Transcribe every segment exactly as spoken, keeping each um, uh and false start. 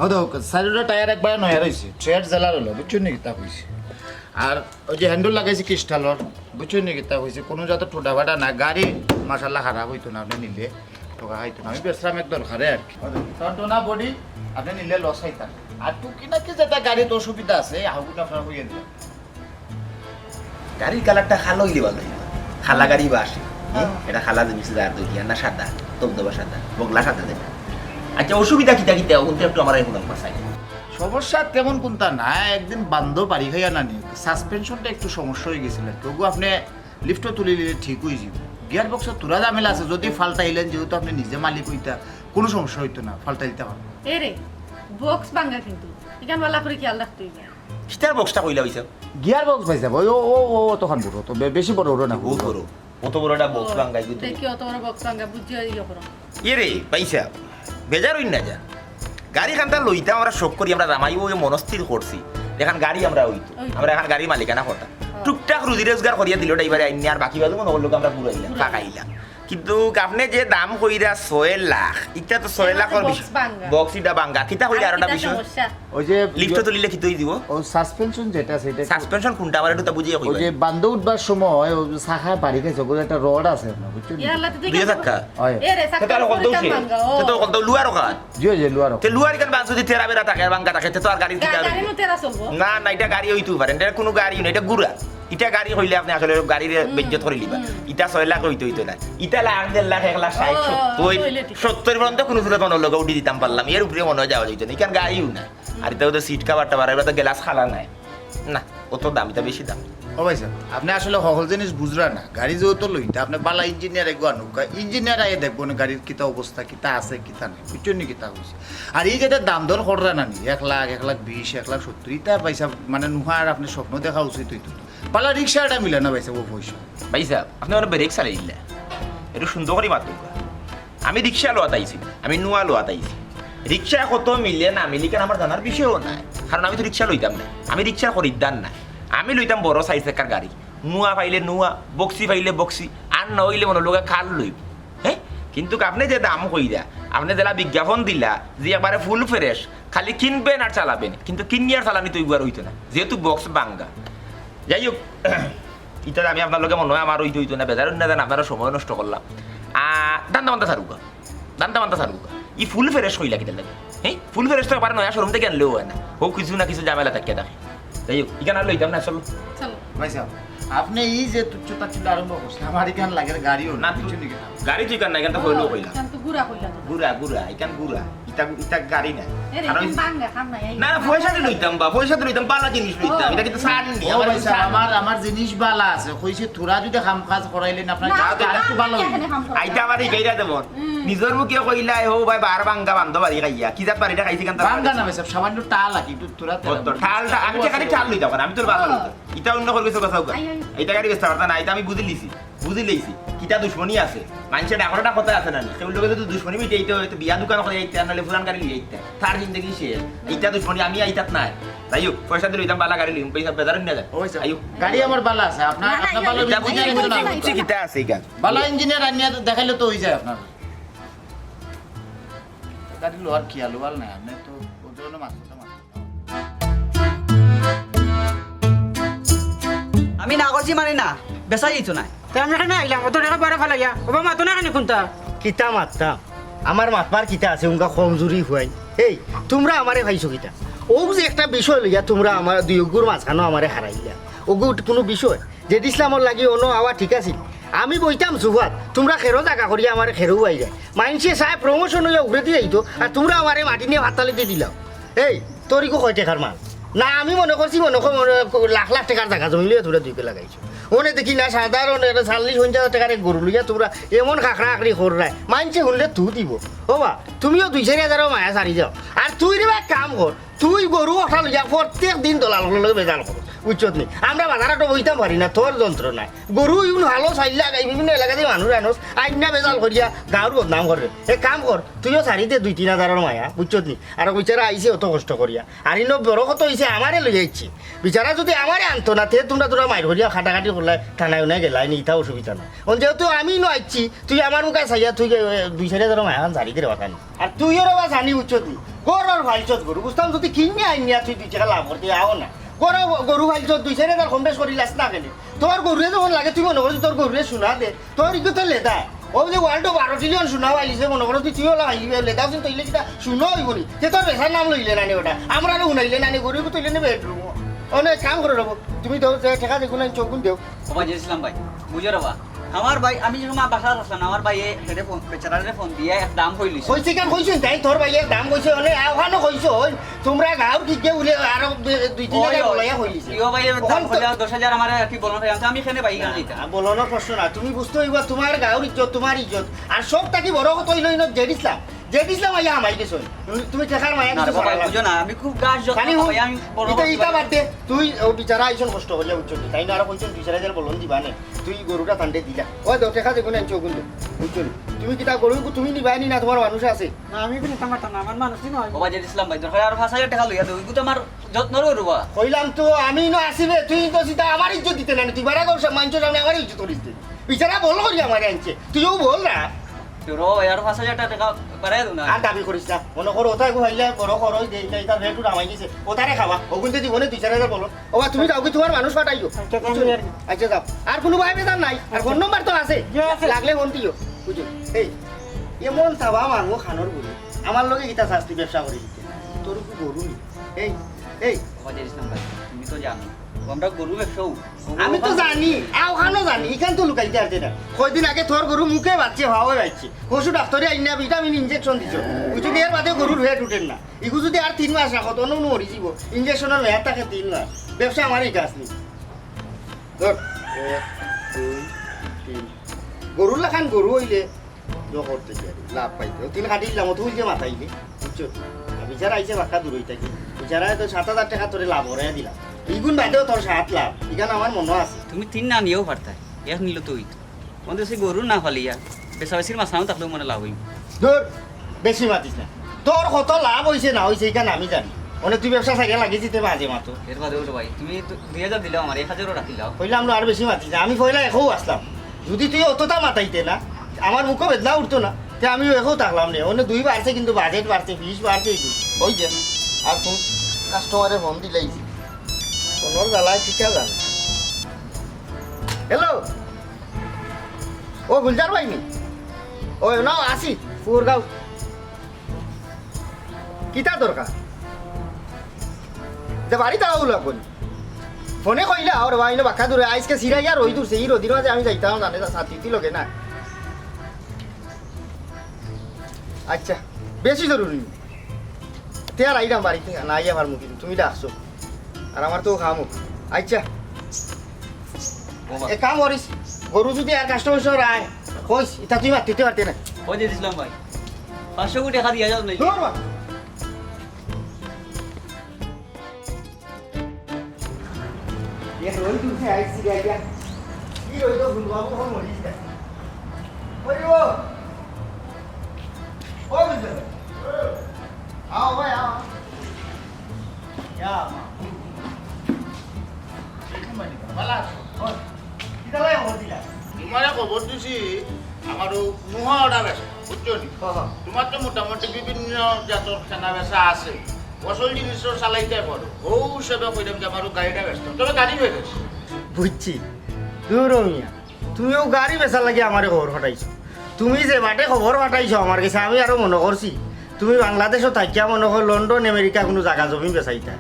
ও দেখো, চাইরোটা টায়ার একবারে নয়া রইছে, ট্রেড জেলার হলো, বুঝছো নি কিতা কইছি? আর ওই যে হ্যান্ডেল লাগাইছে ক্রিস্টালর, বুঝছো নি কিতা কইছি? কোনো জাত টোটা ফাটা না, গাড়ি মাশাআল্লাহ খারাপ হইতো না, আপনি নিলে ঠকা খাইতো না। আমি বেচরাম এক দরকারে আর কি। টনটনা বডি, আপনি নিলে লস খাইতাম। আর টুকি নাকি যেটা গাড়িত অসুবিধা আছে, আহুগুন আপনার হইয়ে দিলাম। গাড়ির কালারটা কালো অইলে ভালা অইবো। কালা গাড়ি বা আসে। হ্যাঁ? এটা কালা জিনিস যার দুই না সাদা, দবদবা সাদা, বগলা সাদা যেটা। আচ্ছা, অসুবিধা কিতা কিতা? ওগুনতে একটু আমার এখন বাসায়। সমস্যা তেমন কোনটা না, একদিন বান্ধব বাড়ি খাইয়া না নি, সাসপেনশনটা একটু সমস্যা হয়ে গেছিল আর কি। ওগু আপনি লিফটও তুলি নিলে ঠিক হয়ে যাবে। গিয়ার বক্সের তোরা ঝামেলা আছে, যদি ফাল্টাইলেন, যেহেতু আপনি নিজে মালিক হইতা, কোনো সমস্যা হইতো না, ফাল্টাই দিতে পারবো। এ রে, বক্স ভাঙ্গা কিন্তু, এখান ভালা করে খেয়াল রাখতে হইবে। কিতার বক্সটা কইলা হইছে? গিয়ার বক্স ভাই সাহেব, ওই ও, ও, ও, অতখান বড়, তো বে-, বেশি বড় ওটা না। বহুত বড়। অত বড় একটা বক্স ও, ভাঙ্গাই দিতে। দেখি অত বড় বক্স ভাঙ্গা, বুঝিয়া ইয়ে করো। ইয়ে রে, ভাই সাহেব, বেজার হইন না যা। গাড়ি খান্তা লইতাম আমরা শখ করি, আমরা রামাই ওই মনস্থির করছি। এখন গাড়ি আমরা হইতো। হইতো। আমরা এখন গাড়ি মালিকানা কথা। হ্যাঁ। টুকটাক রুজি রোজগার করিয়া দিল ড্রাইভারে আইনে আর বাকি বাজু মনে করলো আমরা ঘুরাইলাম, ঘুরাইলাম। টাকা আইলাম। কিন্তু আপনি যে দাম কইরা ছয় লাখ, ইটা তো ছয় লাখর বক্স বেশি। ভাঙ্গা। বক্স ইটা ভাঙ্গা। কিতা কইরা আর আরোটা কিতা বিষয়? সমস্যা? ওই যে লিফটও তুলিলে কিতা হই দিব? ও সাসপেনশন যেটা আছে, এটা একটু সাসপেনশন কোনটা? আমার একটু তা বুঝিয়ে ওই কইবেন। যে বান্দো উঠবার সময় ও যে শাখা বাড়ি খাইছে, ওগুলো একটা রড আছে না, বুঝছো নি? ইয়াল্লা তো দুইও দেখি ধাক্কা। হয়। এ রে, তে তো আর চাক্কা কত দুইটা উঠে? ভাঙ্গা, ও। তে তো কত লুয়ার ওখান? জি, জি, লুয়ার ওখান। তে লুয়ার এখান বাস যদি তেরা বেরা থাকে আর ভাঙ্গা থাকে, তে তো আর গাড়ির গা-, কিতা গাড়ি হইবে? নু তেরা চলবো। না, না, এটা গাড়ি হইতে পারে, এটা কোনো গাড়ি না, এটা গুড়া। ইটা গাড়ি কইলে আপনি আসলে গাড়িরে হুম, বেইজ্জত করি লিবা। হুম। ইটা ছয় লাখ হইতে হইতো না। ইটা লাখ, দেড় লাখ, এক লাখ ষাট, ও, সত্তর, তাইলে ঠিক আছে। সত্তর পর্যন্ত কোনো ছেলে মনে লগে উঠি দিতাম পারলাম, এর উপরে মনে হয় যাওয়া যাইতো না। ইখান গাড়িও না। আর ইটা তো সিট কভারটা বাড়াইবা তো গ্লাস খালা নাই। না, অত দাম, ইটা বেশি দাম। ও ভাই সাহেব, আপনি আসলে হকল জিনিস বুঝরা না। গাড়ি যেহেতু লইতা, আপনি বালা ইঞ্জিনিয়ার একগু আনুকা, ইঞ্জিনিয়ার আইয়া দেখবো না গাড়ির কিতা অবস্থা, কিতা আছে, কিতা নাই। বুঝছেন নি কিতা কইছি? আর এই যেটা দাম দর কররা না নি, এক লাখ, এক লাখ বিশ, এক লাখ সত্তর, ইটা ভাই সাহেব, মানে, নুহার আপনি স্বপ্ন দেখা উচিত হইতো না। বালা রিক্সা এটা মিলে না ভাই সাহেব, ও পয়সা। ভাই সাহেব, আপনি ওরা ব্রেক চালাই দিলে। একটু সুন্দর করে মাতুন। আমি রিক্সা লওয়াত আইছি না, আমি নুয়া লওয়াত আইছি। রিক্সা কত মিলে না মিলে কেন আমার জানার বিষয়ও নাই, কারণ আমি তো রিক্সা লইতাম না, আমি রিক্সা খরিদ্দার না। আমি লইতাম বড় সাইজ একার গাড়ি, নুয়া পাইলে নুয়া, বক্সি পাইলে বক্সি, আর না হইলে মনে লোকে কার লইব। হ্যাঁ, কিন্তু আপনি যে দাম কইরা, আপনি যেলা বিজ্ঞাপন দিলা যে একবারে ফুল ফ্রেশ, খালি কিনবেন আর চালাবেন, কিন্তু কিনিয়া আর চালানি তো এগুয়ার হইতো না, যেহেতু বক্স ভাঙ্গা। যাই হোক, ইটা আমি আপনার লগে মনে হয় আমার হইতো হইতো না, বেজার না জান, আপনারা সময় নষ্ট করলাম। আহ, ধান্দা বান্দা ছাড়ুকা, ধান্দা বান্দা ছাড়ুকা। ই ফুল ফ্রেশ কইলা কিতা লাগে? হ্যাঁ, ফুল ফ্রেশ তো একবারে নয়া শোরুম থেকে আনলেও হয় না, হোক কিছু না কিছু ঝামেলা থাকিয়া থাকে। যাই হোক, ইখান আর লইতাম না, চলো। চলো। ভাই সাহেব, আপনি এই যে তুচ্ছ তাচ্ছিল্য আরম্ভ করছেন, আমার ইখান লাগে গাড়িও না, না, কিছু নি কিনা। গাড়ি তো ইখান না, ইখান তো ও, হইলেও কইলাম। ইখান তো গুড়া কইলা তো। গুড়া, গুড়া, ইখান গুড়া। ইটা, ইটা গাড়ি না। এ রে, কারণ ইখান ভাঙ্গা, খাম নাই, এই না, না, পয়সা তো লইতাম বা, পয়সা তো লইতাম, বালা জিনিস লইতাম। ও। ইটা কিন্তু সার নি, ও আমার ভাই কিন্তু সাহেব, সার নি। আমার, আমার জিনিস বালা আছে। কইছে তোরা যদি কাম কাজ করাইলে না, আপনার না, গাড়ি তো আরেকটু ভালো হইতো। এখানে কাম করা। আইতা আমার এই গাড়িটা দেবো। হুম। নিজের মুখে কইলাই, "হো ভাই, বার ভাঙ্গা বান্ধব বাড়ি খাইয়া।" কি জাত বাড়িটা খাইছি কেন তার ভাঙ্গা বাড়ি? না ভাই সাহেব, সামান্য টাল আর কি, একটু তোরা ও, তো টালটা, আমি তো খালি টাল লইতাম না, আমি তোর বাবা ও। লইতাম। ইটা অন্য করে গেছে কথা উগা। I, I. ইটা গাড়ি বেচতে পারতা না, ইটা আমি বুঝি লিছি, বুঝি লিছি। কিতা দুশমনি আছে? মানুষের ডাকরটা কথা আছে না নি? কেউ লোকে যদি দুশমনি মিটে, এই তো, এই তো বিয়া দোকান করে, এই তো নাহলে ফুলান গাড়ি লিয়ে, এই তো। তার জিন্দগি শেষ। ইটা দুশমনি, আমি আইতাত নাই। যাই হোক, পয়সা দিলে হইতাম, বালা গাড়ি লইম, পয়সা বেজার নিয়ে যায়। ওই স্যার, আইও। গাড়ি আমার বালা আছে, আপনার, না, না, আপনার ইয়া, ভালো ইয়া, ইঞ্জিনিয়ার ইয়া, ইঞ্জিনিয়ার ইয়া, আনতে না। ইয়া, ইয়া। কিতা আছে ইখান? বালা ইঞ্জিনিয়ার আনিয়া দেখাইলে তো হয়ে যায় আপনার। গাড়ি লোয়ার কি আলু বাল নাই, আপনি তো ওই জন্য মাছ কথা মাছ। আমি না করছি মানে না, বেচা যাইতো না। তে আমরা কেনে আইলাম? অত টেকা বারে ফালাইয়া। ওবা মাতো না কেনে কুন্তা? কিতা মাততাম? আমার মাতবার কিতা আছে? উনকা কমজুরি হুয়াই। এই, তুমরা আমারে পাইছো কিতা? ও যে একটা বিষয় লইয়া তুমরা আমার দুইগুর মাঝখানো আমারে হারাইলা। ওগু কোনো বিষয়? জেড ইসলামর লাগি অনো আওয়া ঠিক আছিল। আমি বইতাম সুফাত, তুমরা খেরো জাগা করিয়া আমারে খেরো আই যায়। মাইনষে সাহেব প্রমোশন হইয়া উড়ে দিয়ে আইতো, আর তুমরা আমারে মাটি নিয়া ভাত তালে দিয়ে দিলাও। এই, তোর ইগু কয় টেকার মাল? না, আমি মনে করছি, মনে কর, মনে কর, লাখ লাখ টেকার জাগা জমি লইয়া তুমরা দুইকে লাগাইছো। অনে দেখি না, সাধারণ একটা চল্লিশ পঞ্চাশ হাজার টেকার এক গরু লইয়া তুমরা এমন খাকরা খাকরি কররায়, মাইনষে হুনলে থু দিব। ও বা, তুমিও দুই চাইর হাজারও মায়া ছাড়ি দেও। আর তুই রে বা এক কাম কর, তুই গরু অকটা লইয়া প্রত্যেক দিন দলাল অকলর লগে বেজাল কর, বুঝছত নি? আমরা বাজার হাটো বইতাম পারি না তোর যন্ত্রণায়। গরু ইউন ভালো চাইল্লা, এই বিভিন্ন এলাকাত মানুষ আনস, আইন্না বেজাল করিয়া গাঁওর বদনাম কররে। এক কাম কর, তুইও ছাড়ি দে দুই তিন হাজারর মায়া, বুঝছত নি? আর বিচারা আইছে অত কষ্ট করিয়া। আর ইনো বড় কথা অইছে, আমারে লইয়া আইছে। বিচারা যুদি আমারে আনতো না, তে তুমরা তুমরা মাইর করিয়া কাটাকাটি করলায়, থানায় উনায় গেলায় নি, ইতা অসুবিধা নাই। অন যেহেতু আমি ইনো আইছি, তুই আমার মুখে চাইয়া তুই, এ, দুই চাইর হাজারর মায়া খান ছাড়ি দে রে বা খান। আর তুইও রে বা জানি, বুঝছত নি? গরুর ফাইলছত গরু, বুঝতাম যুদি কিনিয়া আইনিয়া তুই দুই টেকা লাভ করতে আও না। গরু, গরু ফাইলছত দুই চাইর হাজার কম বেশ করিলাস না কেনে? তোর গরুয়ে যখন লাগে তুই মনে করছ তোর গরুয়ে সোনা দে, তোর ইগু তো লেদা। ও যে ওয়ার্ল্ডো বারো ট্রিলিয়ন সোনা ফাইলিছে মনে করছ তুই, তুই ওলা ফাইলিবে, লেদা শুন তইলে কিতা সোনা অইব নি? তে তোর বেচার নাম লইলে না নি ওটা? আমরারে হুনাইলে না নি? গরু ইগু তইলে নি বেডরুম। অনে কাম করে রব, তুমি দেও যে টেকা দেখুন আনছো অগুন দেও। ও বা জেসলাম ভাই, বুঝো রে বা, আমার ভাই, আমি যখন বাসাত আছলাম না, আমার ভাইয়ে হেরে ফোন, বেচারারে ফোন দিয়া এক দাম কইলিছে। কইছে কেন কইছইন? তাইন তোর ভাইয়ে এক দাম কইছে, অনে আওখানো কইছইন, তুমরা গাঁওর কিগে উলে আরো দু-, দুই তিন হাজার ওই, ওই। বলাইয়া কইলিছে। ইয়ো ভাইয়ে দাম অখন তো কইলে দশ হাজার আমার আর কি বলন খাই, আমি তো আমি কেনে ভাই না, গান দিতাম। না, বলনর প্রশ্ন না, তুমি বুঝতে অইবা তুমার গাঁওর ইজ্জত, তুমার ইজ্জত। আর সব থাকি বড় কথা অইলো ইনো জেড ইসলাম, জেড ইসলাম আইয়া হামাই গেছইন। তুমি টেকার মায়া না রে কিছু বাবা, ছাড়া বুঝো না, আমি খুব গাছ যত্ন খালি করি, আমি বড় ইটা, কথা ইটা বলি। বাদ দে, তুই ও বিচারা আইছইন কষ্ট করিয়া, বুঝছস নি? তাইন আরো কইছইন দুই চাইর হাজার বলন দিবা নে, তুই গরুটা তানরে দিলা। ওই দেও, টেকা দেখুন আনছো অগুন দেও, বুঝছো নি? তুমি কিতা গরু তুমি নিবায় নি না তুমার মানুষ আছে? না, আমি ইগু নিতাম পারতাম না, আমার মানুষ নাই। ও বা জেড ইসলাম ভাই, দরকার আরো পাঁচ হাজার টেকা লইয়া দেও, ইগু তো আমার যত্নর গরু বা। কইলাম তো আমি ইনো আছি বে, তুই তো সিধা আমার ইজ্জত দিতে না নি, তুই বারা গরু সব মানছস, আমি আমার ইজ্জত করিস দে। বিচারা বল করি আমারে আনছে, তুইও বল না। তো রো, আর পাঁচ হাজার টেকা বাড়াই দেও না। আর দাবি করিস না। মনে করো, ওটা একটু হইলে বড় খরচ দেই, তাই তার রেট উঠা হয়ে গেছে। ওটারে খাওয়া, ওগুনতে জীবনে দুই চাইর হাজার বলো। ও বা, তুমি যাও কি তুমার মানুষ পাঠাইও? আচ্ছা, বুঝছো? আমি আর আচ্ছা, যাও। আর কুনু ভাই বেদার নাই? আর ফোন নম্বর তো আছে। জি, আছে। লাগলে ফোন দিও। বুঝছো? এই, এমন চাবা মারমু খানোর গুলি। আমার লগে কিতা শাস্তি ব্যবসা করি দিতে? তোর কি গরু নি? এই, এই। ও বা জেড ইসলাম ভাই, তুমি তো জানো, ও আমরা গরু ব্যবসাও। আমি তো জানি, আওখানো জানি, ইখান তো লুকাইতে পারতে না। কয়দিন আগে তোর গরু মুখে বাচ্চে, হাওয়ায় বাচ্চে। পশু ডাক্তারে আইনা ভিটামিন ইনজেকশন দিছ। বুঝছো নি, এর বাদে গরুর রেট উঠের না। ইগু যুদি আর তিন মাস রাখো, তো নু মরি যিবো। ইনজেকশনর মেয়াদ থাকে তিন মাস। ব্যবসা আমারই কাজ নি। ধর, এক, দুই, তিন। গরুর লাখান গরু অইলে জোর করতে গিয়া লাভ পাইতে। ও তিন কাটি দিলাম, ও তুই যে মাথাইলে, বুঝছো? আর বিচারা আইছে বাক্কা দূরই থাকি। বিচারা তো সাত হাজার টেকা তোরে লাভ করাইয়া দিলাম। ইগুন বাদেও তোর সাত লাভ, ইখান আমার মনো আছে। তুমি তিন না নিয়াও পারতায়, এক নিলে তো অইতো। অনে সে গরু না ফালিয়া, বেচাবেচির মাঝখানো থাকলেও মনে লাভ অইবো। ধুর, বেশি মাতিস না। তোর কত লাভ অইছে না অইছে, ইখান আমি জানি। অনে তুই ব্যবসা ছাড়িয়া লাগি যিতে বাজে মাতো। এর বাদে ওরে ভাই, তুমি তো দুই হাজার দিলাও আমার, এক হাজারও রাখিলাও। কইলাম না, আর বেশি মাতিস না। আমি পয়লা একও আছলাম। যুদি তুই অতটা মাতাইতে না, আমার মুখো বেদনা উঠতো না, তে আমিও একও থাকলাম নে। অনে দুই বাড়ছে, কিন্তু বাজেট বাড়ছে, ফিস বাড়ছে, এই দুই। ওই যে, আর কোন কাস্টমারে ফোন দিলাইছি। ফোনর জ্বালায় ঠিক আছে জানে। হ্যালো। ও গুলজার ভাই নি? ও না, আছি, ফুরগাঁও। কিতা দরকার? যে বাড়িত আওয়া লাগবো নি? ফোনে কইলা, ওরে ভাই, ইনো বাক্কা দূরে, আইজকে সিরাইয়া রইদ উঠছে, ই রইদর মাঝে আমি যাইতাম জানে, ছাতি উতি লগে না। আচ্ছা, বেশি জরুরি নি? তে আর আইরাম বাড়িত, না আইয়া পারমু কিন্তু, তুমি ডাকছো। আর আমার তো কাম অইবো। আচ্ছা। ও বা। এক কাম করিস, গরু যুদি আর কাস্টমার সহ আয়, কইস, ইতা তুই মাতিতে পারতে না। ওই যে দিছিলাম ভাই, পাঁচশো কোটি টাকা দিয়া যাও নাই। ধুর বা। এ রইদ উঠছে আইছি গাইয়া। কি রইদ তো ভুল বাবু, কখন মরিস না? ওই ও। ও বুঝছো? আও ভাই, আও। ইয়া মা। ভালা আছো? ওই, কিতা লাগে খবর দিলা? তোমারে খবর দিছি, আমার ও নুহা অর্ডার আছে, বুঝছো নি? হ্যাঁ, হ্যাঁ। তোমার তো মোটামুটি বিভিন্ন জাতর কেনা বেচা আছে, ফসল জিনিসও চালাইতে পারো, ও হিসাবে কইলাম যে আমারও গাড়িটা বেচতাম, তবে গাড়ি হয়ে গেছে। বুঝছি, দূর ও মিয়া, তুমিও গাড়ি বেচার লাগি আমারে খবর পাঠাইছো। তুমি যে বাটে খবর পাঠাইছো আমার গেছে, আমি আরো মনো করছি তুমি বাংলাদেশো থাকিয়া মনো কর লন্ডন, আমেরিকা কুনু জাগা জমি বেচাইতা।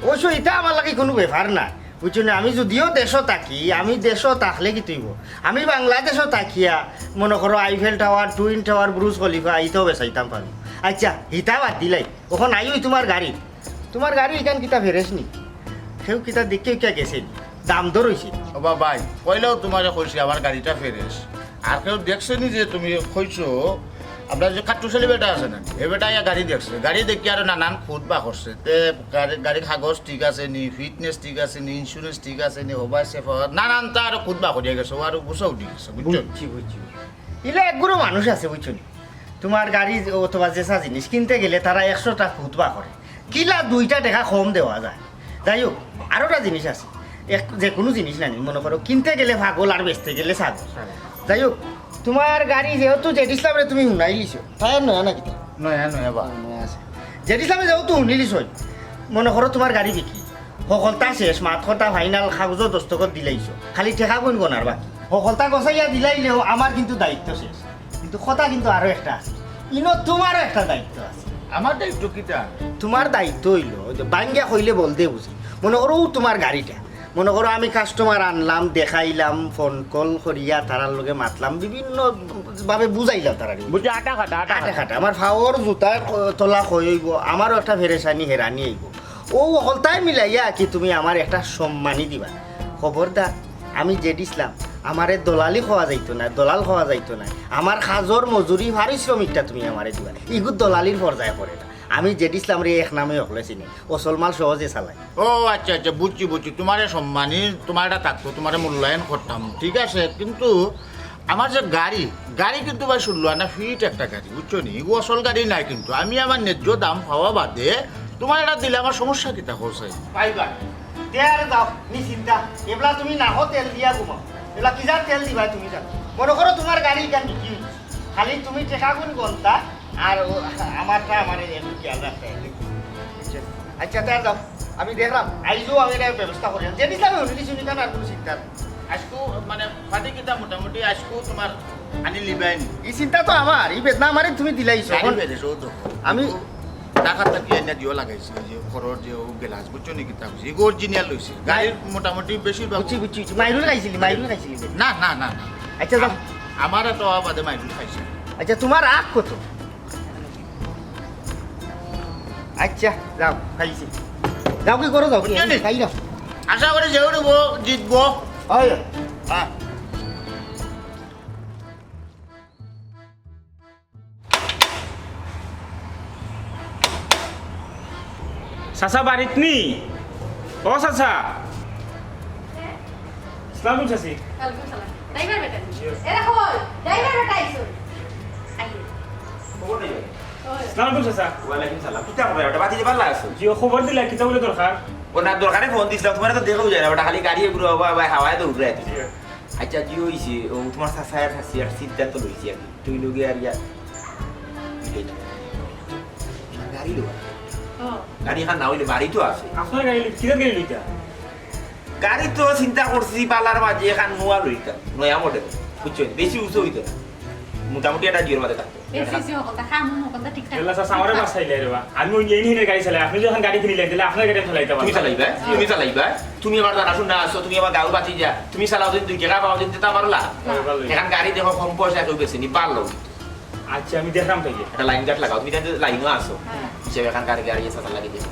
অবশ্য ইটা আমার লাগি কুনু ব্যাপার না, বুঝছো নি? আমি যুদিও দেশো থাকি, আমি দেশো থাকলে কিতা অইবো? আমি বাংলাদেশো থাকিয়া মনো করো Eiffel tower, twin tower, Burj Khalifa ইতাও বেচাইতাম পারি। আচ্ছা, হিতা বাদ দিলাই, অখন আইওই তুমার গাড়ি। তুমার গাড়ি ইখান কিতা ফেরেশ নি? কেউ কিতা দেখিয়া কিয়া গেছে নি? দাম দর অইছে নি? ও বা ভাই, কইলাও তুমারে কইছি আমার গাড়িটা ফেরেশ। আর কেউ দেখছে নি যে তুমি কইছো, আমরা যে কাট্টুশালী বেটা আছে না, হে বেটা ইয়া গাড়ি দেখছে, গাড়ি দেখি আরো নানান খুদ বা করছে। তে গাড়ি, গাড়ির কাগজ ঠিক আছে নি, ফিটনেস ঠিক আছে নি, ইন্স্যুরেন্স ঠিক আছে নি, হবায় সে পাওয়ার নানান তা আরো খুদ বা করিয়া গেছে, ও আরো গুছা উঠি গেছে, বুঝছো? বুঝছি, বুঝছি। ইলা এক গুরু মানুষ আছে, বুঝছো নি? তুমার গাড়ি অথবা যেছা জিনিস কিনতে গেলে তারা একশোটা খুদ বা করে, কিলা দুইটা টেকা কম দেওয়া যায়। যাই হোক, আরোটা জিনিস আছে, এক, যে কুনু জিনিস নানি, মনো করো কিনতে গেলে পাগল আর বেচতে গেলে ছাগল। যাই হোক, তুমার গাড়ি যেহেতু জেড ইসলামরে তুমি হুনাইলিছো, তাই আর নয়া নাকি তা? নয়া, নয়া বা। নয়া আছে। জেড ইসলামে যেহেতু হুনিলিছো, মনো করো তুমার গাড়ি বিক্রি, হকলতা শেষ, মাত কথা ফাইনাল, কাগজো দস্তখত দিলাইছো, খালি টেকা কুন গনার বাকি। হকলতা গছাইয়া দিলাইলেও আমার কিন্তু দায়িত্ব শেষ। কিন্তু কথা কিন্তু আরো একটা আছে, ইনো তুমারও একটা দায়িত্ব আছে। আমার দায়িত্ব কিতা? তুমার দায়িত্ব অইলো, ওই যে বাঙ্গিয়া কইলে বলদে বুঝে। মনো করো, ও তুমার গাড়িটা, মনো করো আমি কাস্টমার আনলাম, দেখাইলাম, ফোন কল করিয়া তারার লগে মাতলাম, বিভিন্ন ভাবে বুঝাইলাম তারারে। বুঝছি, আটা খাটা, আটা আটা খাটা। খাটা। আমার ফাওর জুতার ক-, তলা কই অইবো, আমারও একটা ফেরেশানি হেরানি অইবো। ও হকলতায় মিলাইয়া কি তুমি আমার একটা সম্মানী দিবা। খবরদার, আমি জেড ইসলাম, আমারে দলালি কওয়া যাইতো না, দলাল কওয়া যাইতো না। আমার কাজর মজুরি, পারিশ্রমিকটা তুমি আমারে দিবা। ইগু দলালির পর্যায়ে পড়ে না। আমি জেড ইসলামরে এক নামে হকলে চিনে, অসল মাল সহজে চালাই। ও আচ্ছা, আচ্ছা, বুঝছি, বুঝছি। তুমারে সম্মানী, তুমার এটা থাকতো, তুমারে মূল্যায়ন করতাম, ঠিক আছে, কিন্তু আমার যে গাড়ি, গাড়ি কিন্তু ভাই ষোলো আনা ফিট একটা গাড়ি, বুঝছো নি? ইগু অসল গাড়ি নায় কিন্তু। আমি আমার ন্যায্য দাম পাওয়া বাদে তুমার এটা দিলে আমার সমস্যা কিতা, কও চাই? পাইবা। তে আর দাও, নিশ্চিন্তা। এবলা তুমি নাহ তেল দিয়া ঘুমাও। এবলা কিজার তেল দিবায় তুমি জানো? মনো করো তুমার গাড়ি ইখান বিক্রি অইছে। খালি তুমি টেকা কুন গনতা, আর ও, আমারটা আমারে একটু খেয়াল রাখতে হবে। আচ্ছা, তে আর দাও। আমি দেখরাম, আইজও আমি এটা ব্যবস্থা করি। যে দিছলাম, আমি দিছি, নিতাম আর কুনু চিন্তা নাই। আইজকু, মানে, ফাটি কিতা মোটামুটি আইজকু তুমার আনি লিবায় নি? ই চিন্তা তো আমার, ই বেদনা আমারে তুমি দিলাইছো। গাড়ি এখন বেড়ে সৌ তো। আমি ঢাকা থাকি আইনা দিও লাগাইছি, ওই যে খরচ যে ও গ্লাস, বুঝছো নি কিতা কইছি? ইগু অরিজিনাল অইছে। গাড়ির মোটামুটি বেশিরভাগ বুঝছি, বুঝছি, বুঝছি। মাইরুল খাইছিলি, মাইরুল খাইছিলি। না, না, না, না। আচ্ছা, যাও। আম-, আমার তো আবার মাইরুল খাইছি। আচ্ছা, তুমার আখ কত? আচ্ছা, যাও, খাইছি। যাও, কি করো, যাও, কি? বুঝছো নি? খাই যাও। আশা করি যে উঠবো, জিতবো। হয়। হ্যাঁ। চাচা বাড়িত নি? ও চাচা। আসসালামু আলাইকুম চাচি। ওয়ালাইকুম সালাম। ড্রাইভার বেটা নি? জি। এরা কই? ড্রাইভার বেটা আইছো। আইয়ে। খবর নাই? ওই। আসসালামু আলাইকুম চাচা। ওয়ালাইকুম সালাম। কিতা খবর? ওটা বাতি যে ভালা আছো? জি, ও খবর দিলা, কিতা বলে দরকার? ও না, দরকারে ফোন দিছিলাম, তুমারে তো দেখাও যায় না, ওটা খালি গাড়ি এগুলো বাবা, বাবা, হাওয়ায় দৌড়ায়। জি। আচ্ছা, জি অইছে, ও তুমার চাচা আর চাচি আর সিদ্ধান্ত লইছি আর কি। তুই লগে আর ইয়া। গাড়ি লওয়া। ও। গাড়ি এখান না অইলে বাড়ি তো আছে। আপনার গাড়ি লই-, কিতার গাড়ি লইতা? গাড়ি তো চিন্তা করছি, বালার মাঝে এখান নোয়া লইতাম, নয়া মডেল, বুঝছো? বেশি উঁচু অইতো না, মোটামুটি একটা জিওর মাঝে থাকতো। এসি, এসি হকলতা, খাম হকলতা ঠিকঠাক। এলা চাচা, আমারে বাঁচাইলে রে বা। আমি ওই ইঞ্জিনের গাড়ি চালাই, আপনি যখন গাড়ি কিনিলেন, তাহলে আপনার গাড়ি আমি চালাইতে পারবো। তুমি চালাইবা? জি। তুমি চালাইবা? তুমি আমার জানা শুনা আছো, তুমি আমার গাঁও বাতি যা, তুমি চালাও দিন দুই টাকা পাও দিন, দিতে পারলা? না। এখান গাড়ি দেখো, কম পয়সা কেউ বেশি নি, ভালো। আচ্ছা, আমি দেখলাম তাইলে। একটা লাইন গার্ড লাগাও, তুমি তাইলে লাইনও আছো। হ্যাঁ। হিসেবে এখান গাড়ি, গাড়ি এসে চালা লাগিয়ে দিবে।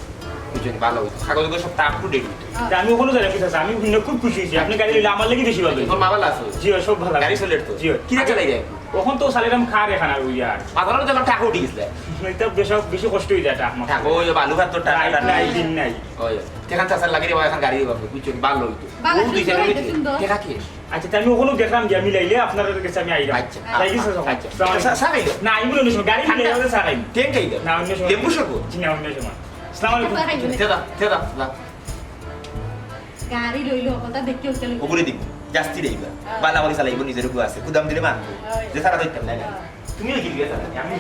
বুঝছো নি, ভালো হইতো। কাগজ উগজ সব up to date হইতো। তা আমি ওখানে যাই, ঠিক আছে, আমি শুনে খুব খুশি হইছি। আপনি গাড়ি লইলে আমার লাগি বেশি ভালো হইতো। তোর মা ভালা আছে? জি, ওই সব ভালা। গাড়ি চলের তো? জি, ওই। কি না চালাই যায়? ওখান তো চালাইলাম খার এখান আর ওই আর। বাজারও তো আমার টাকা উঠে গেছে। এটা বেশ, বেশি কষ্ট হয়ে যায়, টাকা আমার। টাকা ওই বালু ভাত তো টাকা রাইট টাকা নাই, নাই। দিন নাই। ওই, এখান চাচার লাগি রে ভাই, এখন গাড়ি দিবা, বুঝছো নি, ভালো হইতো। ভালো, ও দুই সুন্দর চাইড হইতো, হইতো, সুন্দর। টাকা কি? আচ্ছা, তে আমি ওখানে দেখলাম যে আমি লাইলে আপনার কাছে আমি আইলাম। আচ্ছা, তাই কি আচ্ছা, স্যার? আচ্ছা। আসসালামু আলাইকুম। চা, চা, চা খাইলো? না, আমি বলি অন্য সময়। গাড়ি ঠান্ডা? মিলে আমাদের চা খাইনি। ট্যাং খাইলো? না, অন্য সময়। লেবু শরবত? জি, না, অন্য সময়। আসসালামু আলাইকুম। চা খাইলো না? তেদা, তেদা, না। গাড়ি লইলো, কথা দেখতে হচ্ছে না। ওগুলো দিব। জাস্তি দেইবা। হ্যাঁ। বালা বালি চালাইবো, নিজের উপর আছে। গুদাম দিলে মানবো। হ্যাঁ। যে সারা দেখতাম না, না। হ্যাঁ। তুমিও কি দিবে সারা? আমি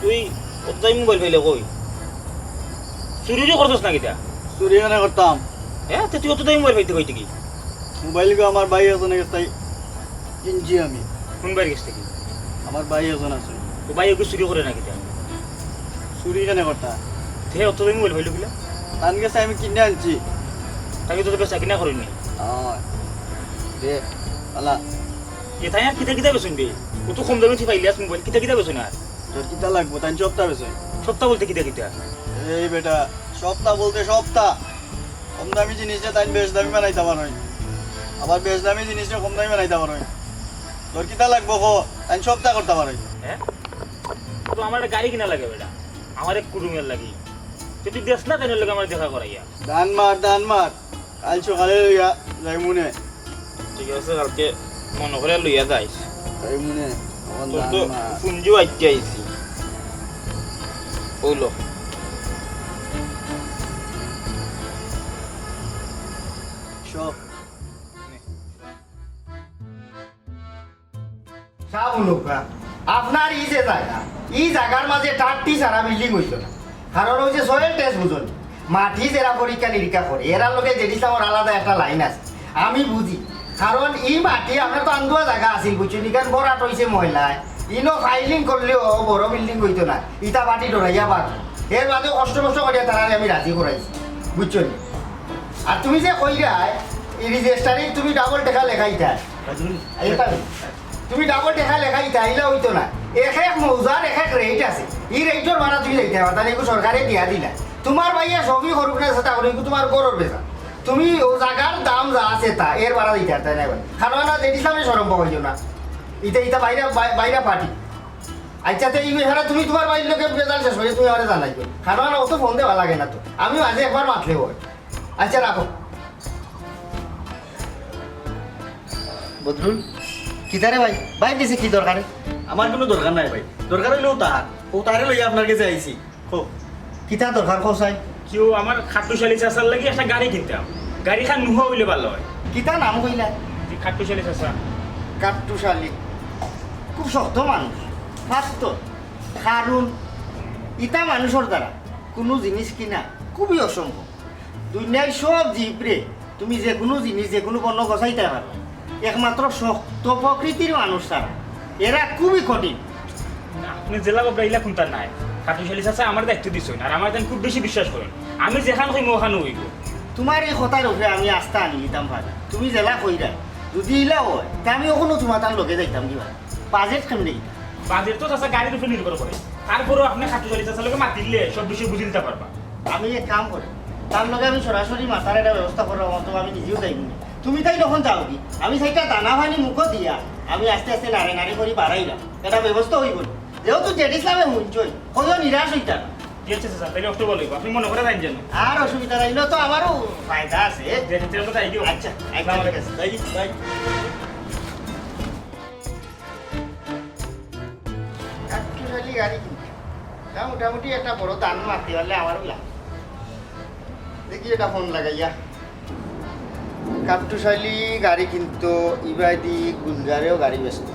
তুই অত দামি মোবাইল পাইলে কই? চুরিও করছস না কিতা? চুরি কেনে করতাম? হ্যাঁ, তে তুই অত দামি মোবাইল পাইতে কই থাকি? মোবাইল গো আমার ভাই একজনের কাছ থাকি কিনছি আমি। কোন ভাইর কাছ থাকি? আমার ভাই একজন আছে। তো ভাই এগু চুরি করে না কিতা? চুরি কেনে করতা? তে অত দামি মোবাইল পাইলো কিলা? তান কাছে আমি কিনে আনছি। তাই তো বেচা কিনা করেনি। দে, আলা। এ তাই আর কিতা কিতা বেচইন বে? অত কম দামে তুই পাইলিয়াস মোবাইল, কিতা কিতা বেচইন আর? তোর কিতা লাগবো? তাই সবতা বেচইন। সবতা বলতে কিতা কিতা? এই বেটা, সবতা বলতে সবতা। কম দামি জিনিসরে তাই বেশ দামি বানাইতা পারইন, আবার বেশ দামি জিনিসরে কম দামি বানাইতা পারইন। তোর কিতা লাগবো ক? তাই সবতা করতা পারইন। হ্যাঁ? তো আমার একটা গাড়ি কিনা লাগে বেটা, আমার এক কুটুমের লাগি। তো তুই দেস না, তাই লগে আমার দেখা করাইয়া। দান মার, দান মার। কাল সকালে লইয়া যাইমুনে। ঠিক আছে, কালকে মনো করিয়া লইয়া যাইস। যাইমুনে। তোর তো পুঞ্জিও আইতে আইছি। ওলো। সব। সাব হুনুক্কা, আপনার ই যে জাগা, ই জাগার মাঝে টাট্টি ছাড়া বিল্ডিং অইতো না। কারণ অউ যে soil test বুঝইন, মাটি যেরা পরীক্ষা নিরীক্ষা করে, এরার লগে জেড ইসলামর আলাদা একটা লাইন আছে। আমি বুঝি, কারণ ই মাটি আপনার তো আন্দুয়া জাগা আছিল, বুঝছইন নি? কারণ ভরাট অইছে ময়লায়, ইনো ফাইলিং করলেও বড় বিল্ডিং অইতো না, ইটা মাটি ডরাইয়া বার। এর বাদে কষ্ট মষ্ট করিয়া তারারে আমি রাজি করাইছি, বুঝছইন নি? আর তুমি যে কইরায়, ই রেজিস্টারে তুমি ডাবল টেকা লেখাইতায়, এটা তুমি ডাবল টেকা লেখাইতায়, ইলা অইতো না। এক এক মৌজার এক এক রেট আছে, ই রেটর বারা তুমি যাইতায় পারতায় না, এগু সরকারে দিয়া দিলা। তোমার ভাইয়ে সবই করুক না চেষ্টা করুক, এগু তোমার ঘরর বেচা। তুমি অউ জাগার দাম যা আছে তা, এর বারা দিতে পারতায় না ভাই। খানো না জেড ইসলামে শরম পাওয়াইও না, ইটা ইটা বাইরা বাই-, বাইরা পার্টি। আচ্ছা, তে ই ব্যাপারে তুমি তোমার ভাইর লগে বেজাল শেষ করিয়া তুমি আমারে জানাইও। খানো না অত ফোন দেওয়া লাগে না তো, আমি মাঝে একবার মাতলে অয়। আচ্ছা, রাখো। বদরুল, কিতা রে ভাই? ভাই গেছে কি দরকারে? আমার কুনু দরকার নাই ভাই, দরকার অইলো তার, অউ তারে লইয়া আপনার গেছে আইছি। কও। কিতা দরকার কও চাই? কিও আমার খাট্টুশালী চাচার লাগি একটা গাড়ি কিনতাম, গাড়িখান নুহা অইলে ভালা অয়। কিতা নাম কইলা? জি, খাট্টুশালী চাচা। খাট্টুশালী খুব শক্ত মানুষ, ফাত্তর। কারণ ইতা মানুষর দ্বারা কুনু জিনিস কিনা খুবই অসম্ভব। দুনিয়ার সব জীবরে তুমি যেকুনু জিনিস, যেকুনু পণ্য গছাইতায় পারো, একমাত্র শক্ত প্রকৃতির মানুষ ছাড়া এরা খুবই কঠিন। না, আপনে যেলা ভাবরা ইলা কুন্তা নায়। খাট্টুশালী চাচা আমার দায়িত্ব দিছইন, আর আমারে তাইন খুব বেশি বিশ্বাস করইন। আমি যেখান কইমু অখান অইবো। তোমার ই কথার উপরে আমি আস্থা আনি দিতাম পারি। তুমি যেলা কইরায়, যুদি ইলা অয়, তে আমি অখনো তোমার তার লগে যাইতাম কিবা। বাজেট কেমনে ইতা? বাজেট তো চাচা গাড়ির উপরে নির্ভর করে। তারপরেও আপনে খাট্টুশালী চাচার লগে মাতিলে সব বিষয় বুঝিলিতা পারবা। আমি এক কাম করি, তার লগে আমি সরাসরি মাতার একটা ব্যবস্থা কররাম, অথবা আমি নিজেউ যাইমু। তুমি তাইন অখন যাওগি, আমি চাইরটা দানা পানি মুখো দিয়া আমি আস্তে আস্তে নাড়ে নাড়ে করি বাড়াইরাম, একটা ব্যবস্থা অইবো। যেহেতু জেড ইসলামে হুনছইন, কইও নিরাশ অইতা না। জি আচ্ছা চাচা, তাইলে অক্টোবর অইবো, আপনে মনো করিয়া যাইন যেন। আর অসুবিধা নাই, ইনো তো আমারও ফায়দা আছে। জি আচ্ছা, তাইলে যাই দিও। আচ্ছা, আচ্ছা, আসসালামু আলাইকুম। ঠিক আছে। যাই, যাই। Actually গাড়ি কিনতে, তা মোটামুটি একটা বড় দান মারতে পারলে আমারও লাভ। দেখি এটা ফোন লাগাইয়া। কাট্টুশালী গাড়ি কিনতো, ইবায়দি গুলজারেও গাড়ি বেচতো।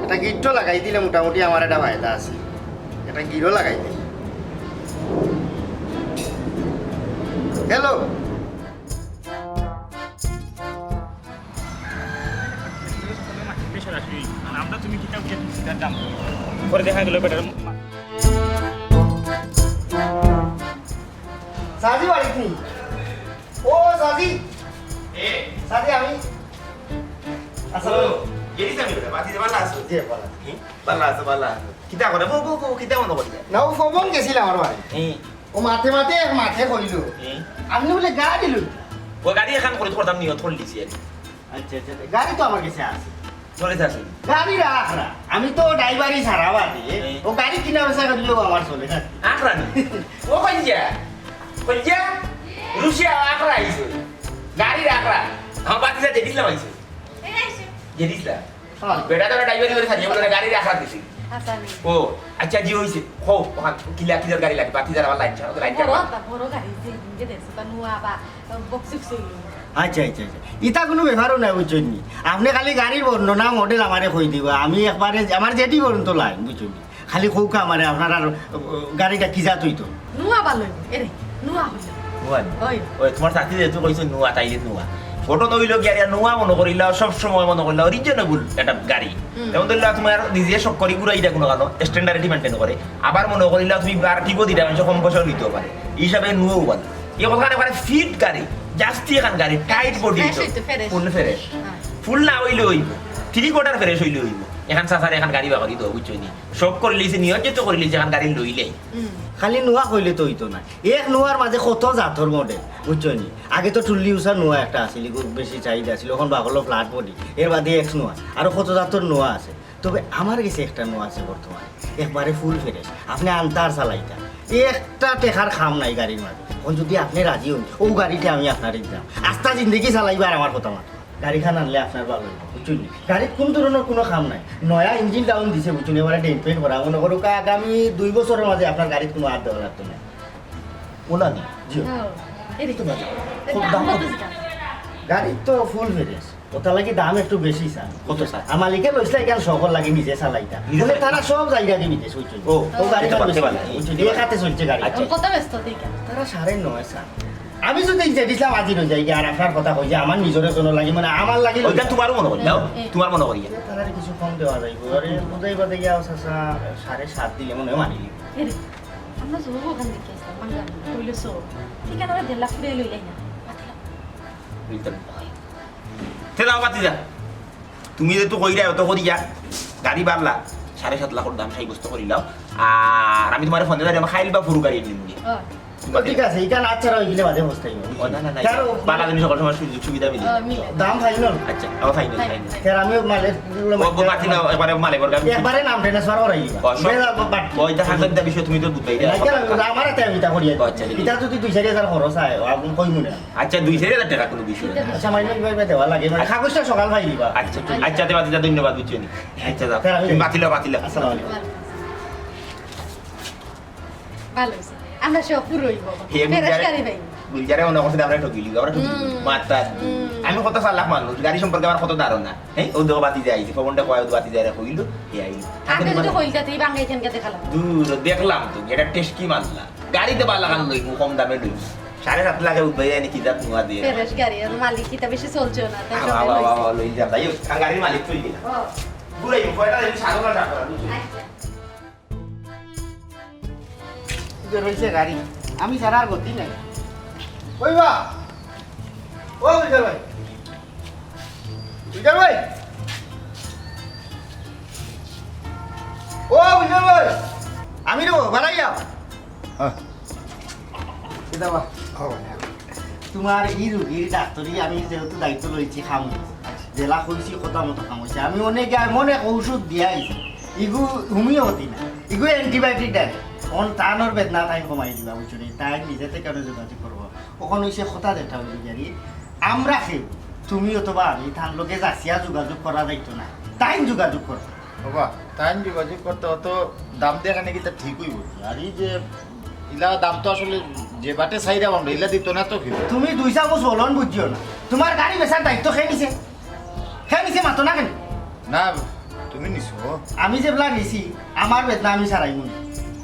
এটা গিট্টো লাগাই দিলে মোটামুটি আমার একটা ফায়দা আছে। এটা গিরো লাগাই দেই। হ্যালো। সরাসরি, আর আমরা তুমি কিতা উঠে তুমি কিতার দাম। পরে দেখা গেল বেটার মা- সাজি বাড়িত নি? ও সাজি। এ? সাজি আমি। আচ্ছা। ও, গেলি যাবি বেটা, বাতি যে ভালা আছো? জি, ভালা আছি। হুম? ভালা আছো, ভালা আছো। কিতা করে? বউ, বউ, বউ, কিতা মনে করি? না, ও ফবন গেছিল আমার বাড়ি। হুম। ও মাতে মাতে এক মাতে কইল, হুম। আপনি বলে গাড়ি লইতা। ও গাড়ি এখান করে তোমার দাম নিয়ত করে দিছি আর কি। আচ্ছা, আচ্ছা, আচ্ছা। গাড়ি তো আমার কাছে আছে। তোর কাছে আছে? গাড়ি রাখ না। আমি তো ড্রাইভারি ছাড়া বাদে। হুম। ও গাড়ি কিনা বেচা করলেও আমার চলে না। আখড়া নি? ও কইন যা? কইন যা? রুশিয়া আখড়া আইছে। গাড়ি রাখ না। আমার বাতিজা জেড ইসলাম আইছে। এই আইছে। জেড ইসলাম? হ্যাঁ। বেটা তো ড্রাইভারি করে খালি, আমরা গাড়ি রাখা দিছি। আচ্ছা, আমি ও, আচ্ছা, জি হইছে। হো, ওখান কিলা কিলার গাড়ি লাগে, বাতিজার আবার লাইন ছাড়া, লাইন বড় ছাড়া। একটা বড় গাড়ি যে ইঞ্জিন দেখছো, তা নুয়া বা বক্সিক্স হইল। আচ্ছা, আচ্ছা, আচ্ছা। ইতা কোনো ব্যাপারও নাই, বুঝছইন নি? আপনি খালি গাড়ির বর্ণনা, মডেল আমারে কই দিবা। আমি একবারে, আমার জেডি পর্যন্ত লাইন, বুঝছইন নি? খালি কউক্কা আমারে আপনারার, ও, গাড়িটা কি জাত অইতো? নুয়া ভালা অইবো, এরে, নুয়া অইলো। নুয়া নি? অয়। ওই, তুমার চাচি যেহেতু কইছে নুয়া, তাইলে নুয়া। ঘটনা অইলো গিয়া, আর নুয়া মনো করিলা, সব সময় মনো করিলা reasonable একটা গাড়ি। হুম। যেমন ধরিলা তুমার নিজে শখ করি ঘুরাই ইটা কুনু কানো, standardity maintain করে। আবার মনো করিলা তুমি আর টিপো দিতা, মানষে কম পয়সাও নিতেও পারে। ই হিসাবে নুয়াও ভালা। ই কথা মানে fit গাড়ি, জাস্তি এখান গাড়ি, tight body fresh তো। অইতো, fresh। Full fresh। হ্যাঁ। Full না অইলে অইবো, three quarter fresh অইলে অইবো। এখান চাচার এখান গাড়ি বার করি দেও, বুঝছো নি? শখ করিলিছি, নিয়ত যেহেতু করিলিছি, এখান গাড়ি লইলাই। হুম। খালি নুয়া কইলে তো অইতো না, এক নুয়ার মাঝে কত জাতর model, বুঝছো নি? আগে তো টুল্লি উষা নুয়া একটা আছিল, ইগু বেশি চাহিদা আছিল, অখন বার করলো flat body, এর বাদে X নুয়া, আরো কত জাতর নুয়া আছে। তবে আমার গেছে একটা নুয়া আছে বর্তমানে, একবারে full fresh, আপনে আনতা আর চালাইতা, একটা টেকার কাম নাই গাড়ির মাঝে। অখন যুদি আপনে রাজি অইন, অউ গাড়িটা আমি আপনারে দিতাম, আস্তা জিন্দেগি চালাইবা আর আমার কথা মাতবা। গাড়িখান আনলে আপনার ভালা অইবো, বুঝছইন নি? গাড়িত কুনু ধরনর কুনু কাম নাই, নয়া engine down দিছে, বুঝছইন নি? এবারে dent paint করা, মনো করউক্কা আগামী দুই বছরর মাঝে আপনার গাড়িত কুনু আত দেওয়া লাগতো না। ওলা নি? জি। হ্যাঁ, এরে। তো বাজে। খুব দাম কত? গাড়ির তো full fresh। ওটার লাগি দাম একটু বেশি চায়। কত চায়? আর মালিকে লইছলা এখান শখর লাগি নিজে চালাইতা। নিজে বলে চালাইতা? তারা সব জায়গা দিয়ে বিদেশ, বুঝছইন নি? ও, ও গাড়ি তো এটা বাড়তে বাড়তে পারে। বুঝছইন নি? এই খাতে চলছে গাড়ি। আচ্ছা। কত বেচতা ঠিক আছে? তারা সাড়ে নয় চায়। আমি যদি এই যে ইসলাম হাজির অই যাই, আর আপনার কথা কই যে আমার নিজের জন্য লাগি, মানে আমার লাগি ওইটা তোমারও মনে করি, দাও, হুম, হুম। তোমার মনে করি। তারা কিছু কম দেওয়া যাইবো। আরে বুঝাই বাদে গিয়া চাচা সাড়ে সাত দিলে মনে হয় মানি নিব। এরে, আমরা যাবো ওখান থেকে আসলাম, বাংলা কইলে সো। ঠিক আছে, আমরা দেড় লাখ করে লই যাই না। বুঝতাম। তে দাও বাতি যা। তুমি যে তো কইরা অত করিয়া গাড়ি বাড়লা, সাড়ে সাত লাখর দাম সাব্যস্ত করিলাও। আর আমি তোমার ফোনে ধরে আমার খাইল বা ফুরু গাড়ি নিমু। হ্যাঁ। তো ঠিক আছে, ইখান আচ্ছা রই গেলে বাদে পস্তাইব। ও, না, না, না, কারণ বালা জিনিস সকল সময় সুযোগ সুবিধা মিলে। হ্যাঁ, মিলে। দাম final? আচ্ছা, ও, final, final। Final। স্যার, আমিও মালের ও, ও, বাতি না, একবারে মালে বরকা। একবারে নাম transfer করাই দিবা। ও, সব বেলা বা-, বাট- ও, এটা হাজার টা বিষয় তুমি তো বুঝবাই না। না, কেন? আমার হাতে আমি তা করিয়া ও, আচ্ছা, ঠিক আছে। এটা যদি দুই চারি হাজার খরচ হয়, ও, আমি কই মনে হয়। আচ্ছা, দুই চারি হাজার টাকা কোনো বিষয় না। আচ্ছা, মাইনে কিভাবে দেওয়া লাগে? মানে, আচ্ছা। কাগজটা সকাল পাই দিবা। আচ্ছা, আচ্ছা, আচ্ছা, বাতি যা, ধন্যবাদ, বুঝছো নি? আচ্ছা, যাও। স্যার, আমি তুমি বাতিল, বাতিল। আসসালামু আলাইকুম। ভালো হইছে। আমরা সব পুরো হইব। হে, ফেরেশ গুলজারে, গাড়ি ভাই। গুলজারে মনে করছে আমরা ঠকিলি, আমরা ঠকিলি। হুম। মাতার। হুম। আমি কত চালাক মানুষ, গাড়ি সম্পর্কে আমার কত ধারণা। হ্যাঁ, ও দেখো বাতি যায়, আইছে, পবনটা কয়, ও বাতি যায়, কইলো, হে আইলো। আগে যদি কইলতা, তুই বাঙ্গাই কেন কে দেখালাম? দূর, দেখলাম তো, এটা টেস্ট কি মারলা? গাড়িতে বালা কান লইমু, কম দামে লইমু। সাড়ে সাত লাখে উঠবে, এনে কি জাত নুয়া দিয়ে? ফেরেশ গাড়ি, আর মালিক কিতা বেশি চলছে না, তাই আবা, সবাই আবা, লইছে। আবা, লই যা, যাই হোক, আর গাড়ির মালিক তুই কিনা? ও। ঘুরাই, কয়টা দিন সাড়ে নয়টা করা, বুঝলি? আচ্ছা। যে রইছে গাড়ি, আমি ছাড়া আর গতি নাই। ওই বা, ও বিশাল ভাই, বিশাল ভাই, ও বিশাল ভাই, আমি রে বাড়াই যাও। হ্যাঁ। কিতা বা? ও ভাই। তোমার ই রুগীর ডাক্তারি আমি যেহেতু দায়িত্ব লইছি, খামু। যেলা কইছি, কথা মতো খাম অইছে। আমি অনেক আগে অনেক ঔষধ দিয়া আইছি। ইগু হোমিওপ্যাথি না, ইগু antibiotic দেয়। অন তানর বেদনা তাই কমাই দিবা, বুঝছো নি? তাই নিজে থেকে আরো যোগাযোগ করবো। অখন অইছে কথা যেটা অইল জানি, আমরা কেউ, তুমি অথবা আমি, তার লগে যাচিয়া যোগাযোগ করা যাইতো না। তাই যোগাযোগ করবো। বাবা, তাই যোগাযোগ করতে অত দাম দেখানে কিতা ঠিক অইবো? আর এই যে ইলা দাম তো আসলে যে বাটে চাইরাম আমরা, ইলা দিতো না তো কেউ। তুমি দুই চামচ বলন বুঝিও না। তোমার গাড়ি বেচার দায়িত্ব কে নিছে? কে নিছে মাতো না কেনে? না, তুমি নিছো। আমি যেবলা নিছি, আমার বেদনা আমি সারাইমু না।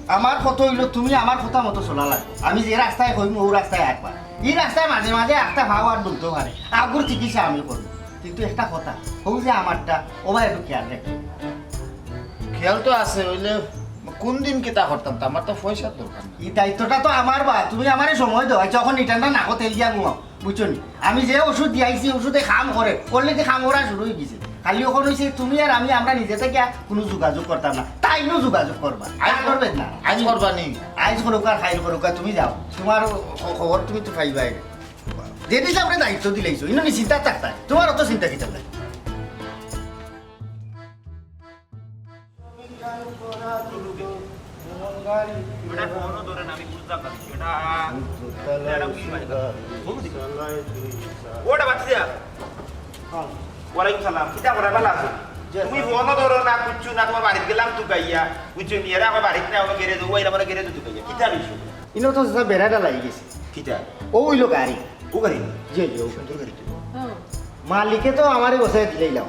আমার কথা অইলো তুমি আমার কথা মতো চলা লাগবো। আমি যে রাস্তায় কইমু, ও রাস্তায় আঁকবা। ই রাস্তায় মাঝে মাঝে একটা পাও আর দুলতে পারে। আগুর চিকিৎসা আমি করবো। কিন্তু একটা কথা, ও যে আমারটা, ও ভাই একটু খেয়াল রাখি। খেয়াল তো আছে, অইলে কোন দিন কিতা করতাম? তো আমার তো পয়সার দরকার নাই। এই দায়িত্বটা তো আমার বা, তুমি আমারে সময় দেও। আচ্ছা, অখন ইটার না নাকো তেল দিয়া ঘুমাও, বুঝছো নি? আমি যে ওষুধ দিয়াইছি, ওষুধে কাম করে, করলে যে কাম করা শুরু অই গেছে। খালি অখন অইছে তুমি আর আমি, আমরা নিজে থেকে কোনো যোগাযোগ করতাম না, তাইনও যোগাযোগ করবা। আইজ আইজ করবে না। আইজ করবা নি? আইজ করুক আর খাইল করুক আর তুমি যাও, তোমার খ-, খবর তুমি তো পাইবাই। যেদিন আপনি দায়িত্ব দিলাইছো, ইনো নি চিন্তা থাকতাই, তোমার অত চিন্তা কিতা লাগে? ওটা ফোনও ধরে না, আমি বুঝলাম না বিষয়টা। ওটা বাদ দিয়া। ওয়ালাইকুম সালাম। কিতা করে, ভালা আছো? জি, তুমি আলহামদুলিল্লাহ। ফোনও ধরো না, কিচ্ছু না, তোমার বাড়িত গেলাম তুকাইয়া। বুঝছো নি, এরা আমার বাড়িত না, আমার গ্যারেজ, ওই আমার গ্যারেজ তুকাইয়া। কিতা বিষয়? ইনো তো যা বেড়াটা লাগি গেছে। কিতা? ও অইলো গাড়ি। ও গাড়ি? জি, জি, ও গাড়ি। সুন্দর গাড়ি তো। হুম। মালিকে তো আমারে বসাই দিলাইলাম।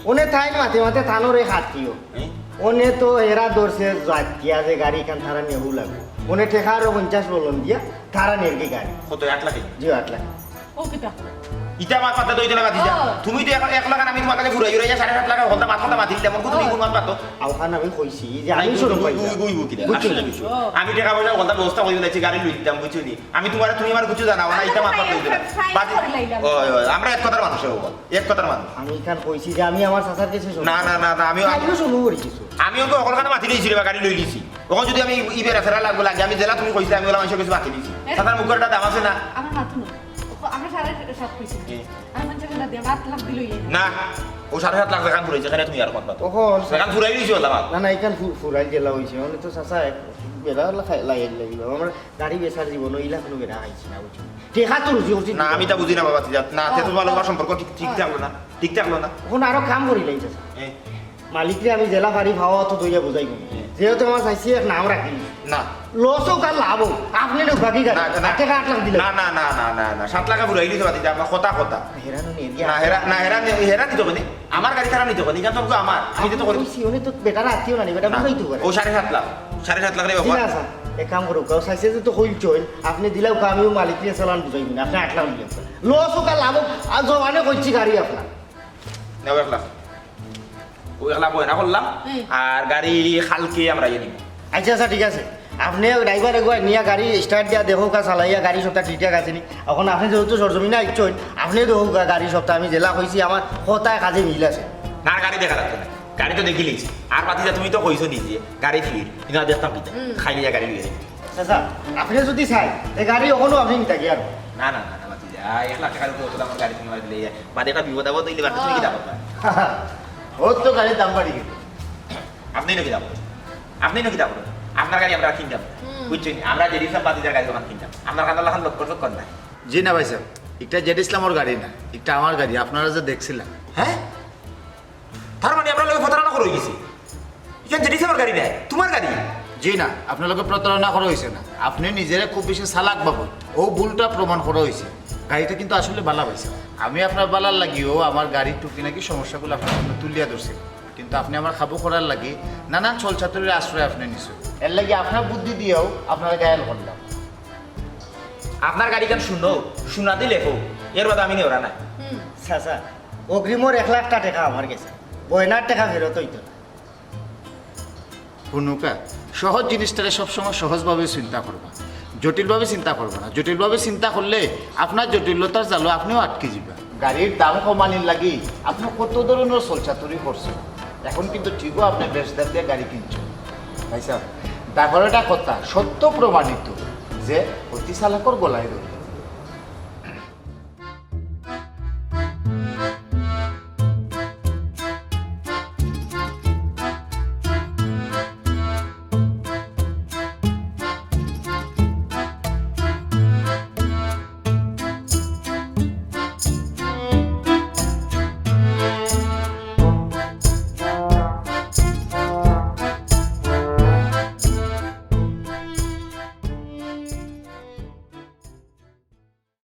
অনে তাই মাতে মাতে থানোর এই হাত দিও। হ্যাঁ? অনে তো এরা ধরছে জাতিয়া যে গাড়ি ইখান তারা নেওয়া লাগবো। অনে টেকা আরো পঞ্চাশ বলন দিয়া তারা নেরগি গাড়ি। কত, আট লাখে? জি, আট লাখ। ও কিতা? ইটা মাত মাতা দইতো না বাতিজা। ও। তুমি তো এক, এক লাখ, আমি তুমার কাছে ঘুরাই ঘুরাই সাড়ে সাত লাখ হকলতা মাত কথা মাতিলাম, তুমি ও। কোন মাত মাতো? আওখান আমি কইছি যে আমি নাই, শুরু ওই, পাই। ওই, ওই, ওই, কিতা? বুঝছো? আসলে বিষয়। ও। আমি টেকা পয়সা হকলতা ব্যবস্থা করি দিলাইছি, গাড়ি লইতাম, বুঝছো নি? আমি তুমার, তুমি আমার কিছু জানাও না, ইটা মাত মাতা দইতো না। Fine বাতি-, করে লাইলাম। ওই, ওই, আমরা এক কথার মানুষ হবো, এক কথার মানুষ। আমি ইখান কইছি যে আমি আমার চাচার কাছে শুনি। না, না, না, না, আমি আমিও শুরু করি কিছু। আমি ওকে হকলখানে মাতি দিয়েছি রে বা, গাড়ি লই গেছি। ওখানে যদি আমি ই বেড়া ফেরা লাগবো লাগে, আমি জেলা তুমি কইছিলে, আমি ওলা মানুষের কাছে মাতি দিয়েছি। এ- সাতার মুখের একটা দাম আছে না? আমার মাথা নয়। ও, আমরা সাড়ে সাত কইছি। এ। আমি পঞ্চাশ হাজার দিয়ে আট লাখ দিলই। না, ও সাড়ে সাত লাখ যেখান ফুরাইছে, সেখানে তুমি আর মাত মাতো। ওখান সেখান ফুরাই দিয়েছি ওলা মাত। না, না, ইখান ফু-, ফুরাই জেলা হইছে। মানে তো চাচা এক বেড়া লা-, খাই-, লাগাই লাগিল। আমার গাড়ি বেচার জীবন ইলা কোনো বেড়া খাইছি না, বুঝছো? টেকা তো রুজি করছি। না, আমি তা বুঝি না বাবা, তুই যা-, না, তে তো ও, ভালো ও, সম্পর্ক ঠিক, ঠিক ও। থাকলো না, ঠিক থাকলো না। এখন আরো কাম করি লাগছে। এ, মালিকরে আমি জেলা ফাড়ি ভাওয়া তো দইয়া বুঝাই করি। হুম। যেহেতু আমার চাইছি এক নাম রাখি। না। লস হোক আর লাভ হোক, আপনি লোক বাকি গাড়ি। না, না। টেকা আট লাখ দিলে। না, না, না, না, না, না, সাত লাখে ফুরাই দিতে পারতি, আপনার কথা, কথা। হেরানো নিয়ে গিয়া। না, হেরা, না, হেরা নি-, হেরা নিতে হবে নি। আমার গাড়ি তারা নিতে হবে নি, ইখান তো আমার। আমি তো করি। কইছি, উনি তো বেটার আত্মীয় না, বেটা না। বুঝাই তো পারে। ও সাড়ে সাত লাখ, সাড়ে সাত লাখ রে জি বাবা। না, স্যার, এক কাম করুক, ও চাইছে যে তো কইল চইল, আপনি দিলেও আমিও মালিকরে চালান বুঝাই দিন, আপনি আট লাখ দিলেন। লস হোক আর লাভ হোক, আর জমানে কইছি গাড়ি আপনার। নেও এক লাখ। ও এক লাখ বয়না করলাম, হুম। আর গাড়ি কালকে আমরা ইয়ে নিব। আচ্ছা, আচ্ছা, ঠিক আছে। আপনি ড্রাইভার এগুয়া নিয়া গাড়ি স্টার্ট দিয়া দেখো কা চালাইয়া গাড়ি সবটা ঠিকঠাক আছে নি। এখন আপনি যেহেতু সরজমিনে আইছেন, আপনি দেখো গা-, গাড়ি সবটা আমি জেলা কইছি, আমার কথায় কাজে মিল আছে। না, গাড়ি দেখা লাগতো না, গাড়ি তো দেখিলিছি। আর বাতিজা তুমি তো কইছো নিজে গাড়ি ফির, কিন্তু আর দেখতাম কিতা, হুম। খাইলিয়া গাড়ি লইয়া যাইবে। চাচা, আপনি যদি চাই, এই গাড়ি ওখানেও আপনি নিতে গিয়ে আর। না, না, না, না, বাতিজা, এক লাখ টেকার উপরে অত দামের গাড়ি তুমি আমার দিলে, বাদে একটা বিপদ আপদ হইলে বাদে তুমি কিতা করবা? ওর তো গাড়ির দাম বাড়ি গেল। আপনি নাকি দাম, আপনি নাকি দাম, আপনার গাড়ি আমরা কিনতাম, হুম। বুঝছেন? আমরা যে রিক্সা বাতিজার গাড়ি ওখানে কিনতাম, আপনার কাছে লাখান লক্ষ লক্ষ নাই। জি না ভাই সাহেব, একটা জেড ইসলামর গাড়ি না, একটা আমার গাড়ি, আপনারা যে দেখছিলাম। হ্যাঁ? তার মানে আমরা লোকে প্রতারণা করে গেছি। ইখান জেড ইসলামর গাড়ি নাই, তোমার গাড়ি। জি না, আপনার লোকে প্রতারণা করা হয়েছে না। আপনি নিজেরে খুব বেশি চালাক বাবু, ও ভুলটা প্রমাণ করা হয়েছে। গাড়িটা কিন্তু আসলে বালা পাইছে। আমি আপনার বালার লাগিও আমার গাড়ির টুকি নাকি সমস্যাগুলো আপনার সামনে তুলিয়া ধরছি, কিন্তু আপনি আমার খাবো করার লাগি নানান ছলচাতুরির আশ্রয় আপনি নিছেন। এর লাগি আপনার বুদ্ধি দিয়েও আপনারা ঘায়াল করলাম। আপনার গাড়ি কেন শুনো, শোনাতে লেখো, এর বাদে আমি নেওরা না। হুম। চাচা, অগ্রিমর এক লাখটা টেকা আমার গেছে, বয়নার টেকা ফেরত হইতো না। হুনুকা, সহজ জিনিসটারে সবসময় সহজভাবে চিন্তা করবা, জটিলভাবে চিন্তা করবা না। জটিলভাবে চিন্তা করলে আপনার জটিলতার জালো আপনিও আটকে যাবা। গাড়ির দাম কমানির লাগি আপনি কত ধরনের ছলচাতুরি করছেন, এখন কিন্তু ঠিকও আপনি বেশ দাম দিয়ে গাড়ি কিনছেন। ভাই সাহেব, ডাগরটা কথা সত্য প্রমাণিত যে অতি চালাকর গলায় দড়ি।